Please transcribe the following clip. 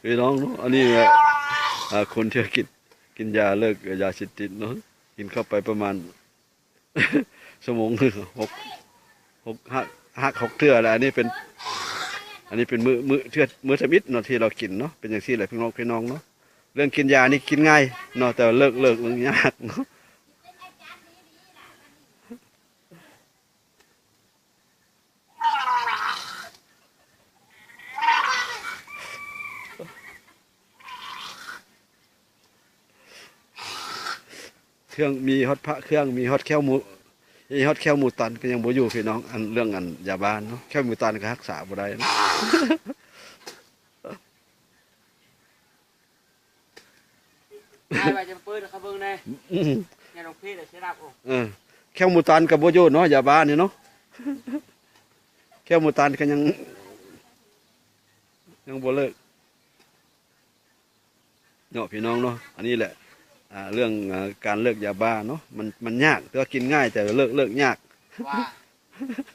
ພີ່ນ້ອງເນາະ ອັນນີ້ແຫຼະ ອ່າ ຄົນທີ່ກິນ ກິນຢາເລີກຢາເສບຕິດເນາະ ກິນເຂົ້າໄປປະມານ ຊົ່ວໂມງໜຶ່ງ ຫົກ ຫົກ ຫັກ ຫົກເທື່ອແລ້ວ. ອັນນີ້ເປັນ ອັນນີ້ເປັນມື້ ມື້ເທື່ອ ມື້ທຳອິດເນາະ ທີ່ລາວກິນເນາະ. ເປັນຈັ່ງຊີ້ແຫຼະ ພີ່ນ້ອງ ພີ່ນ້ອງເນາະ. ເລື່ອງກິນຢານີ້ກິນງ່າຍເນາະ ແຕ່ວ່າເລີກ ເລີກ ເລີກຍາກເນາະ. ເຄື່ອງ ມີຮອດພະເຄື່ອງ ມີຮອດແຂ້ວໝູ ມີຮອດແຂ້ວໝູຕັນກໍຍັງບໍ່ຢູ່ພີ່ນ້ອງ. ອັນເລື່ອງອັນຢາບ້າເນາະ ແຂ້ວໝູຕັນກໍຮັກສາບໍ່ໄດ້ເນາະ. ອ້າຍວ່າຈະເປີດໃຫ້ເຂົາເບິ່ງແດ່ ອືມ ແນວນ້ອງເພດເອົາເສຍດັບ. ໂອ້ ເອີ ແຂ້ວໝູຕັນກໍບໍ່ຢູ່ເນາະ ຢາບ້ານີ້ເນາະ. ແຂ້ວໝູຕັນກໍຍັງ ຍັງບໍ່ເລີກເນາະ ພີ່ນ້ອງເນາະ. ອັນນີ້ແຫຼະ ອ່າ ເລື່ອງ ອ່າ ການເລີກຢາບ້າເນາະ ມັນ ມັນຍາກ ແຕ່ວ່າກິນງ່າຍ ແຕ່ເລີກ ເລີກຍາກ. ວ່າ